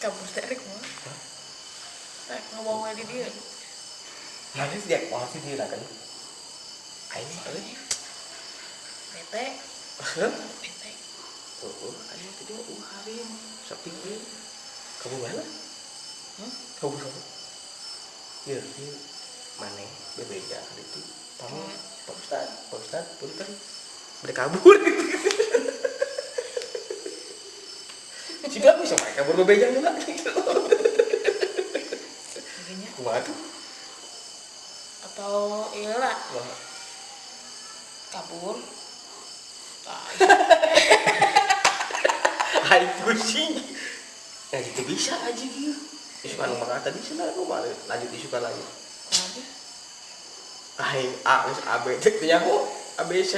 Kabur teh rek mah. Rek ngomong we di dieu. Nanti dia mau sih dia kan. Aing mah euy. Bete, Heuh. bete. Heeh, aing tadi mah harim. Sepi ieu. Kabur mana? Hah? Kabur mana? Ieu, ieu maneh bebeja itu. Tamu Pak Ustad, punten. Bade kabur. Jika bisa mereka kabur bebeja heula. Kayaknya Kumaha tuh? atau iya lah Kumaha? kabur. Tah, Aing pusing. Nah, gitu bisa aja gitu. Isu anu mah tadi cenah nu mah lanjut isu ka lanjut. kumaha tuh? Aing A geus A B C teh nyaho A B C.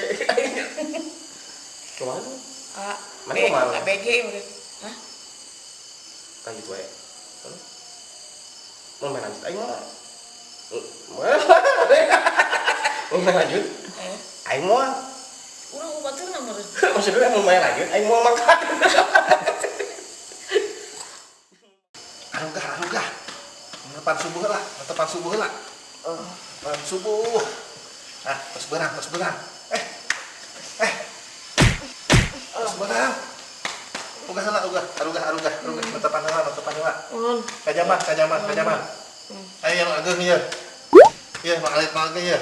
Kumaha tuh? A Mana B kumaha? A B G meureun. Hah? Lanjut wae. Hah? Mau main lanjut aing mah. Mau main lanjut? Eh, Aing moal. urang ubaturna meureun. Maksudnya mau main lanjut, aing mau makan. Arugah, arugah. Netepan subuh lah, netepan subuh lah. Netepan subuh. Ah, tos beurang, tos beurang. Eh. Eh. Tos beurang. Ugah heula, ugah, arugah, arugah, arugah. Netepan heula, netepan heula. Ulun. Kajaman, kajaman, kajaman. Ayo yang ageng ieu. Ieu nu alit nu ageng ieu.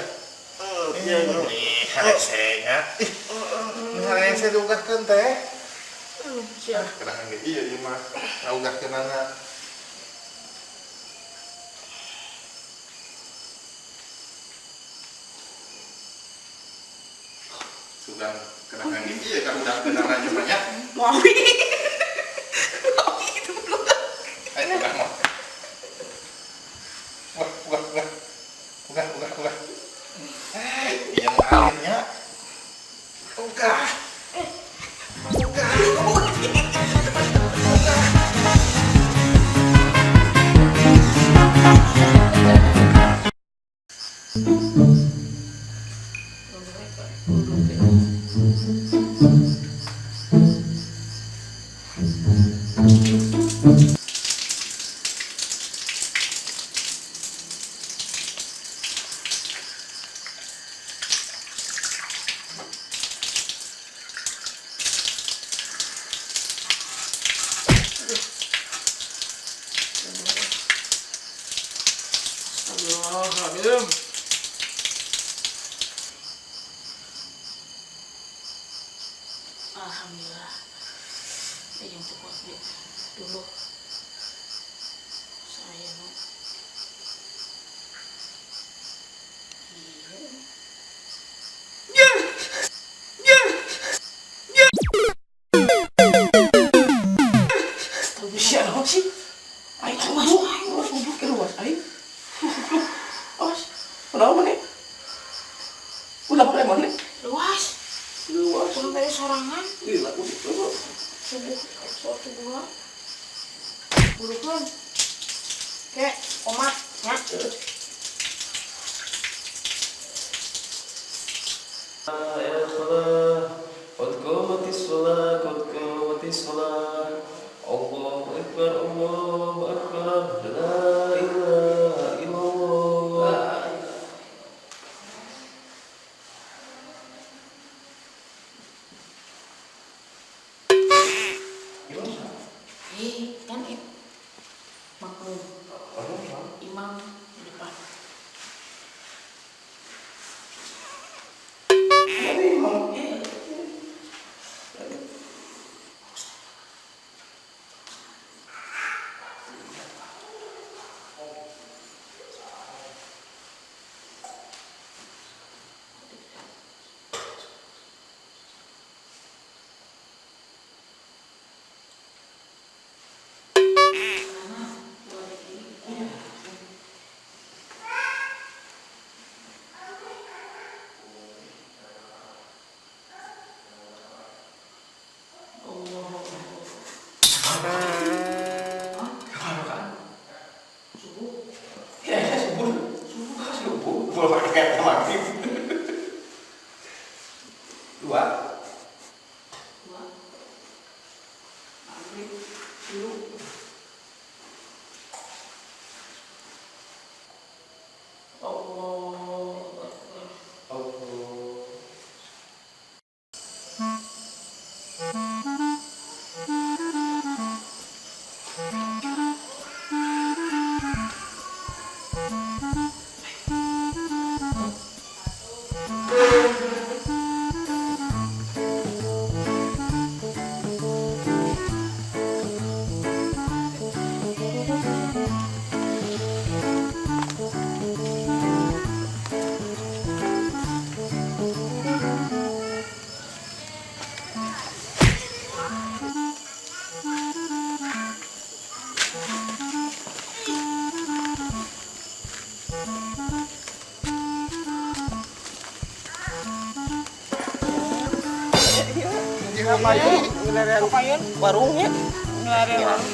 Iya, iya. Ih, harese nya. Ih. Ini harese diugahkeun teh. Siap. Kenangan ge ieu ieu mah. Ngaugahkeunana. Sudah kenangan ge ieu ka udahkeunana ieu mah nya. Mau. Mau gitu belum. Ayo ugah mah. Ugah, ugah, ugah. Ugah, ugah, ugah. Eh, ieu mah alitnya. Ugah. Ugah. Astagfirullahaladzim. Alhamdulillah. Ada yang cukup dia dulu. Saya mau. Iya. Sia naon sih? Aing goblok, aing goblok ke luas aing. Goblok. Awas. Kenapa maneh? Ulah mana maneh? Luas. Luas. Kurang dari sorangan. Gila, udah. Subuh, sholat subuh lah. Burukan. Kayak omat, ya. يا الصلاة قد قامت الصلاة قد قامت الصلاة الله أكبر الله أكبر لا إله إلا الله. Ih, kan itu makmum, imam di depan. Eh, mana? Dua lagi. Allah. Subuh. Ya, ya, subuh. Subuh, subuh. Belum pakai maghrib. Dua. Dua. Maghrib. Dulu. Kapayun, ngilarian Kapayun? warungnya. Ngilarian warung.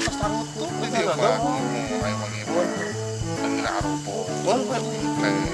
Pas tarutup Di dieu mah ayo mah ieu. Geura arupo. Bon, bon. Teh.